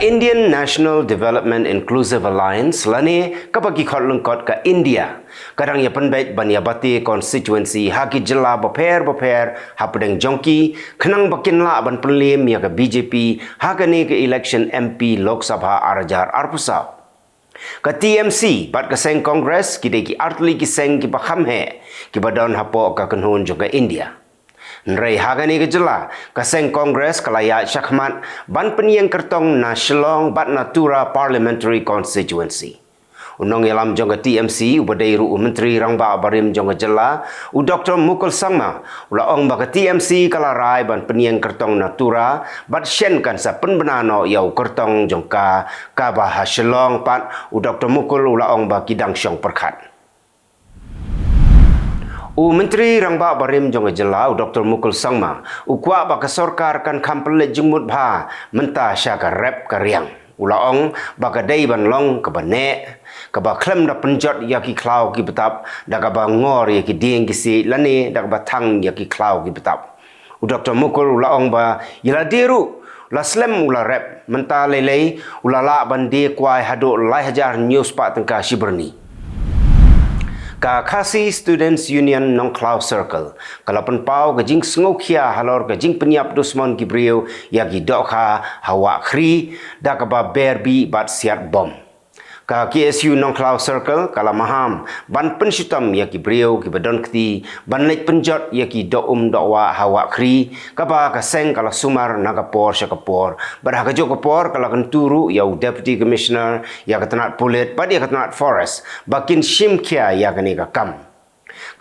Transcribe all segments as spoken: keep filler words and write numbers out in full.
Indian National Development Inclusive Alliance, lane kaba ki khot lyngkot ka INDIA, ka dang ïa pynbeit ban ïa bati constituency ha ki jylla bapher bapher hapdeng jong ki, khnang ba kin lah ban pynliem ïa ka BJP ha kane ka election MP Lok Sabha ar hajar arphew saw. Ka TMC bad ka seng Congress ki dei ki artylli ki seng kiba kham heh kiba don hapoh ka kynhun jong ka INDIA. Hynrei ha kane ka jylla, ka seng Congress ka la ïaid shakhmat ban pynïeng kyrtong na Shillong bad na Tura Parliamentary Constituency. U nongïalam jong ka TMC, uba dei ruh u Myntri Rangbah barim jong ka jylla, u Doktor Mukul Sangma, u la ong ba ka TMC ka la rai ban pynïeng kyrtong na Tura, bad shen kan sa pynbna noh ïa u kyrtong jong ka, kaba ha Shillong pat, u Doktor Mukul u la ong ba ki dang shong pyrkhat. U Myntri Rangbah barim jong ka jylla, u Doktor Mukul Sangma, u kwah ba ka sorkar kan kham pynleit jingmut bha mynta sha ka rep ka riang. U la ong ba ka dei ban long kaba neh, kaba khlem da pynjot ïa ki khlaw ki btap, da kaba ngor ïa ki dieng ki siej lane da kaba thang ïa ki khlaw ki btap. U Doktor Mukul u la ong ba ïa lade ruh la slem u la rep, mynta lei lei u la lah ban die kwai haduh lai hajar hynñiew spah tyngka shi byrni. Ka Khasi Students Union Nongkhlaw Circle ka la pynpaw ka jingsngewkhia halor ka jingpynïap dusmon ki briew ïa ki dohkha ha Wah Khri da kaba ber bih bad siat bom. Ka KSU Nongkhlaw Circle ka la maham ban pynshitom ïa ki briew kiba don kti ban leit pynjot ïa ki doh um doh wah ha Wah Khri, kaba ka seng ka la sumar na ka por sha ka por. Bad ha kajuh ka por ka la kyntu ruh ïa u Deputy Commissioner, ïa ka tnat pulit bad ïa ka tnat forest ba kin shim khia ïa kane ka kam.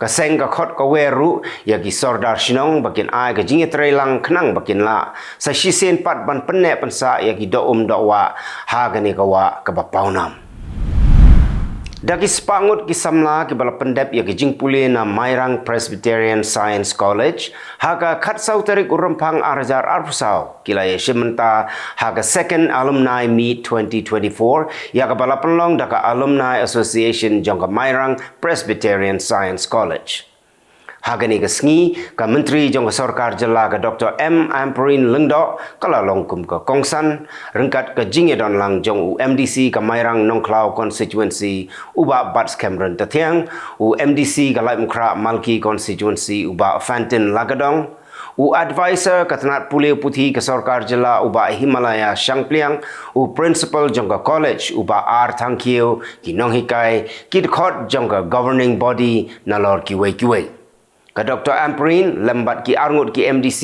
Ka seng ka khot ka wer ruh ïa ki sordar shnong ba kin ai ka jingïatreilang khnang ba kin lah sa shisien pat ban pynneh pynsah ïa ki doh um doh wah ha kane ka wah kaba pawnam. Da ki spah ngut ki samla kiba la pyndep ïa ki jingpule na Mairang Presbyterian Science College ha ka khatsaw tarik u Rymphang ar hajar arphew saw, ki la ïashim bynta ha ka Second Alumni Meet twenty twenty-four, ïa kaba la pynlong da ka Alumni Association jong ka Mairang Presbyterian Science College. Ha kane ka sngi, ka Myntri jong ka Sorkar Jylla, ka Doktor M Ampareen Lyngdoh, ka la long kum ka kongsan ryngkat ka jingïadonlang jong u MDC ka Mairang Nongkhlaw Constituency, u Bah Batskhem Ryntathiang, u MDC ka Laitumkhrah Malki Constituency, u Bah Fantin Lakadong, u Advisor ka tnat pule puthi ka Sorkar Jylla, u Bah Himalaya Shangpliang, u Principal jong ka College, u Bah R Thangkhiew, ki nonghikai, ki dkhot jong ka Governing Body, nalor kiwei kiwei. Ka Doktor Ampareen lem bad ki arngut ki MDC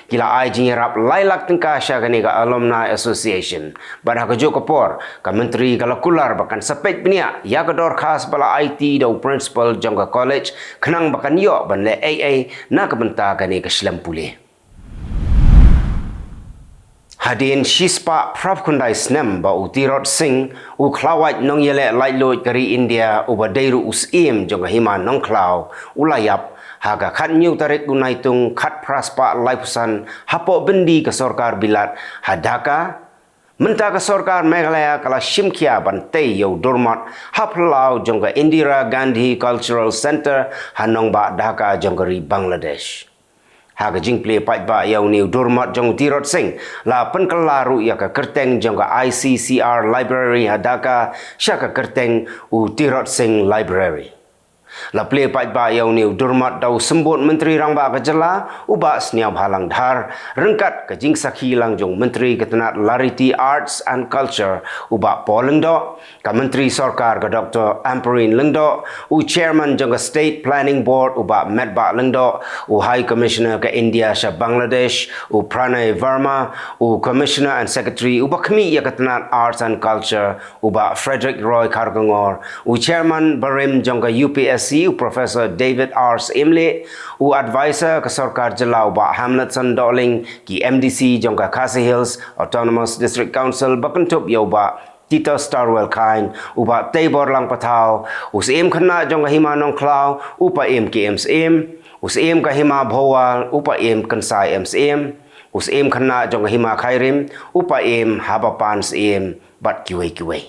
ki la ai jingïarap lai lak tyngka sha kane ka Alumni Association. Bad ha kajuh ka por, ka Myntri ka la kular ba kan sa peit bniah ïa ka dorkhas ba la aiti da u Principal jong ka College, khnang ba kan ïoh ban leh ei ei na ka bynta kane ka shlem pule. Hadien shispah phraphew khyndai snem ba u Tirot Sing, u khlawait nongïaleh laitluid ka ri India, uba dei ruh u Syiem jong ka Hima Nongkhlaw, u la ïap ha ka khathynñiew tarik u Naitung, khatphra spah laiphew san, hapoh byndi ka Sorkar Bilat ha Dhaka. Mynta ka Sorkar Meghalaya ka la shim khia ban tei ïa u durmot ha phyllaw jong ka Indira Gandhi Cultural Centre ha nongbah Dhaka jong ka ri Bangladesh. Ha ka jingplie paidbah ïa une u durmot jong u Tirot Sing, la pynkylla ruh ïa ka kyrteng jong ka ICCR Library ha Dhaka sha ka kyrteng u Tirot Sing Library. La plie paidbah ïa une u durmot da u Symbud Myntri Rangbah ka Jylla, u Bah Sniawbhalang Dhar, ryngkat ka jingsakhi lang jong u Myntri ka tnat Lariti Arts and Culture, u Bah Paul Lyngdoh, ka Myntri Sorkar ka Doktor Ampareen Lyngdoh, u Chairman jong ka State Planning Board u Bah Metbah Lyngdoh, u High Commissioner ka India sha Bangladesh, u Pranay Verma, u Commissioner and Secretary uba khmih ïa ka tnat Arts and Culture, u Bah Frederick Roy Kharkongor, u Chairman barim jong ka UPSC, u Professor David R Syiemlieh, u Advisor ka Sorkar Jylla u Bah Hamletson Dohling, ki MDC jong ka Khasi Hills Autonomous District Council ba kynthup ïa u Bah Tito Starwell Chyne, u Bah Teibor Langpathaw, u Syiem Khynnah jong ka Hima Nongkhlaw, u Paiem K M Syiem, u Syiem ka Hima Bhowal, u Paiem Kynsai M Syiem, u Syiem Khynnah jong ka Hima Khyrim, u Paiem Habapan Syiem, bad kiwei kiwei.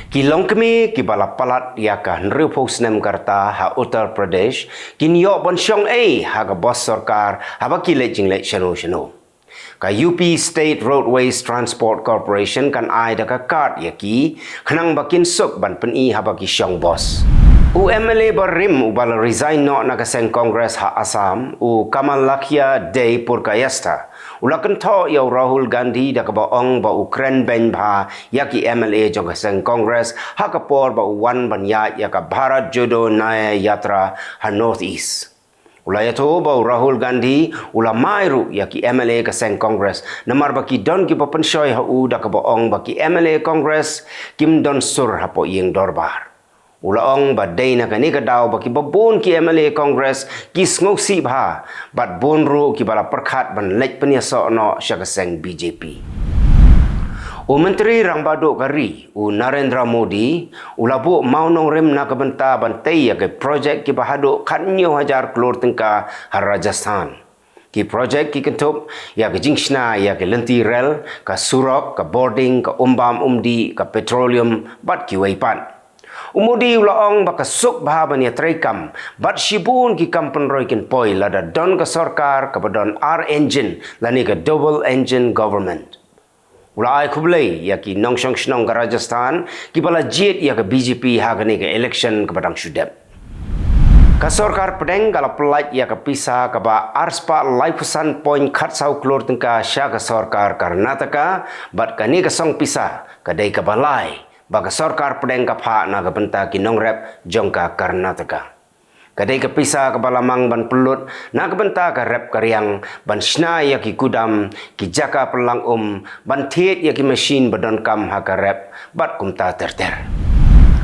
Ki longkmie kiba la palat ïa ka hynriewphew snem ka rta ha Uttar Pradesh, kin ïoh ban shong ei ha ka bos sorkar haba ki leit jingleit shano shano. Ka U P State Roadways Transport Corporation kan ai da ka card ïa ki, khnang ba kin suk ban pyni haba ki shong bos. U M L A barim uba la resign noh na ka seng Congress ha Assam, u Kamalakhya Dei Purkayastha, u la kynthoh ïa u Rahul Gandhi da kaba ong ba u kren beiñ bha ïa ki M L A jong ka seng Congress ha ka por ba u wan ban ïaid ïa ka Bharat Jodo Nyay Yatra ha North East. U la ïathuh ba u Rahul Gandhi u la mai ruh ïa ki M L A ka seng Congress namar ba ki don kiba pynshoi ha u da kaba ong ba ki M L A Congress kim don sur hapoh ïing dorbar. U la ong ba dei na kane ka daw ba kiba bun ki M L A Congress ki sngewsih bha bad bun ruh kiba la pyrkhat ban leit pynïasoh noh sha ka seng B J P. U Myntri Rangbah Duh ka ri, u Narendra Modi, u la buh mawnongrim na ka bynta ban tei ïa ki projek kiba haduh khathynñiew hajar klur tyngka ha Rajasthan. Ki projek ki kynthup ïa ka jingshna ïa ki lynti rel, ka surok, ka bording, ka umbam umdih, ka petroleum bad kiwei pat. U Modi u la ong ba ka suk bha ban ïatreikam bad shibun ki kam pynroi kin poi lada don ka sorkar kaba don ar engine lane ka double engine government. U la ai khublei ïa ki nongshong shnong ka Rajasthan kiba la jied ïa ka B J P ha kane ka election kaba dang shu dep. Ka sorkar pdeng ka la pyllait ïa ka pisa kaba arspah laiphew san point khatsaw klur tyngka sha ka sorkar Karnataka, bad kane ka song pisa ka dei kaba lai ba ka sorkar pdeng ka phah na ka bynta ki nongrep jong ka Karnataka. Ka dei ka pisa kaba la mang ban pynlut na ka bynta ka rep ka riang, ban shna ïa ki kudam, ki jaka pynlang um, ban thied ïa ki machine ba donkam ha ka rep bad kumta ter ter.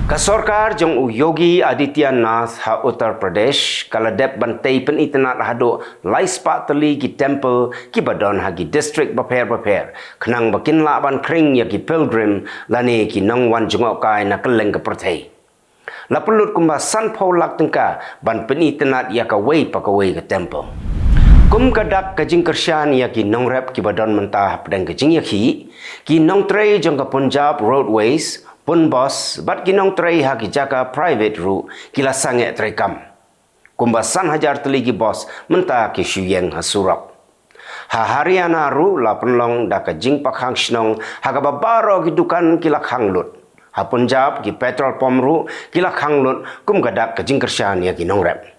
Ka sorkar jong u Yogi Adityanath ha Uttar Pradesh ka la dep ban tei pynitynnad haduh laispah tylli ki temple kiba don ha ki district bapher bapher, khnang ba kin lah ban khring ïa ki pilgrim lane ki nongwan jngohkai na kylleng ka pyrthei. La pynlut kumba sanphew lak tyngka ban pynitynnad ïa kawei pa kawei ka temple. Kum ka dak ka jingkyrshan ïa ki nongrep kiba don mynta hapdeng ka jingïakhih, ki nongtrei jong ka Punjab Roadways, Punbus bad ki nongtrei ha ki jaka private ruh ki la sangeh treikam. Kumba san hajar tylli ki bus mynta ki shu ïeng ha surok. Ha Haryana ruh la pynlong da ka jingpakhang shnong ha kaba baroh ki dukan ki la khang lut. Ha Punjab ki petrol pump ruh ki la khang lut kum ka dak ka jingkyrshan ïa ki nongrep.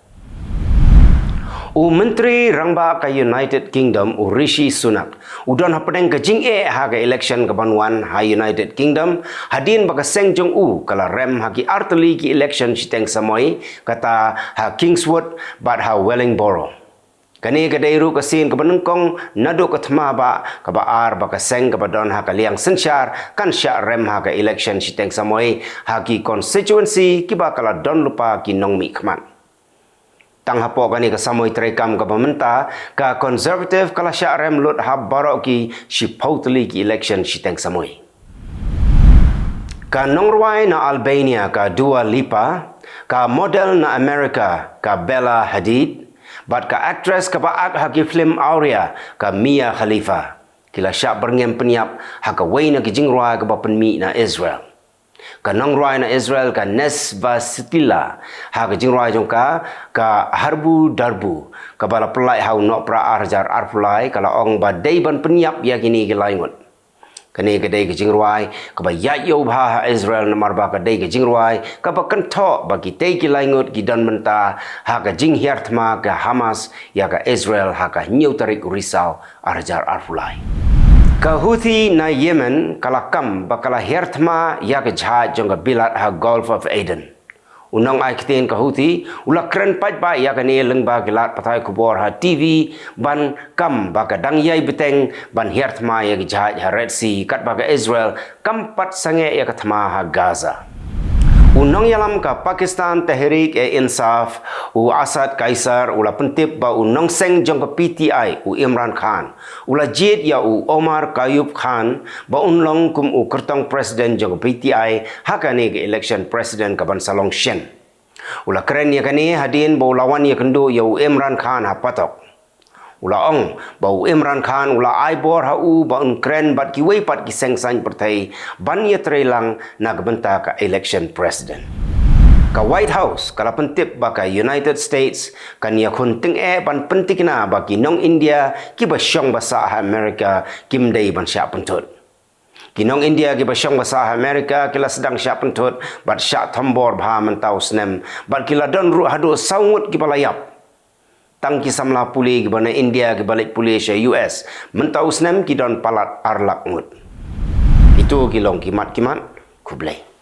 U Myntri Rangbah ka United Kingdom u Rishi Sunak u don hapdeng ka jingeh ha ka election kaban wan ha United Kingdom, hadien ba ka seng jong u ka la rem ha ki artylli ki election shiteng samoi, kata ha Kingswood bad ha Wellingborough. Kane ka dei ruh ka sien kaba nyngkong naduh ka thma ba kaba ar ba ka seng kaba don ha ka liang synshar kan shah rem ha ka election shiteng samoi ha ki constituency kiba ka la don lypa ki nongmihkhmat. Tang hapoh kane ka samoi treikam kaba mynta, ka Conservative ka la shah rem lut ha baroh ki shiphew tylli ki election shiteng samoi. Ka nongrwai na Albania ka Dua Lipa, ka model na America ka Bella Hadid, bad ka actress kaba act ha ki film awria ka Mia Khalifa, ki la shah byrngem pynïap ha kawei na ki jingrwai kaba pynmih na Israel. Ka nongrwai na Israel ka Nesva Sitila, ha ka jingrwai jong ka, ka Harbu Darbu, kaba la pyllait ha u Nohprah ar hajar arphew lai, ka la ong ba dei ban pynïap ïa kine ki lai ngut. Kane ka dei ka jingrwai kaba ïaid ïew bha ha Israel namar ba ka dei ka jingrwai kaba kynthoh ba kitei ki lai ngut ki don mynta ha ka jinghiar thma ka Hamas ïa ka Israel ha ka hynñiew tarik u Risaw ar hajar arphew lai. Ka Houthi na Yemen ka la kam ba ka la hiar thma ïa ka jahaj jong ka Bilat ha Gulf of Aden. U nongai ktien ka Houthi u la kren paidbah ïa kane lyngba ki lad pathai khubor ha T V ban kam ba ka dang ïai bteng ban hiar thma ïa ka jahaj ha Red Sea katba ka Israel kam pat sangeh ïa ka thma ha Gaza. U nongïalam ka Pakistan Tehreek-e-Insaf, u Asad Kaisar, u la pyntip ba u nongseng jong ka P T I, u Imran Khan, u la jied ïa u Omar Kayub Khan ba un long kum u kyrtong president jong ka P T I ha kane ka election president kaban sa long shen. U la kren ïa kane hadien ba u la wan ïakynduh ïa u Imran Khan ha Patok. U la ong ba u Imran Khan u la ai bor ha u ba un kren bad kiwei pat ki seng saiñ pyrthei ban ïatreilang na ka bynta ka election president. Ka White House ka la pyntip ba ka United States kan ïakhun tyngeh ban pyntikna ba ki nong India kiba shong ba sah ha America kim dei ban shah pynthut. Ki nong India kiba shong ba sah ha America ki la sdang shah pynthut bad shah thombor bha mynta u snem, bad ki la don ruh haduh saw ngut kiba la ïap. Tang ki samla pule kiba na India kiba leit pule sha U S mynta u snem ki don palat ar lak ngut. Ito ki long ki mat ki mat. Khublei.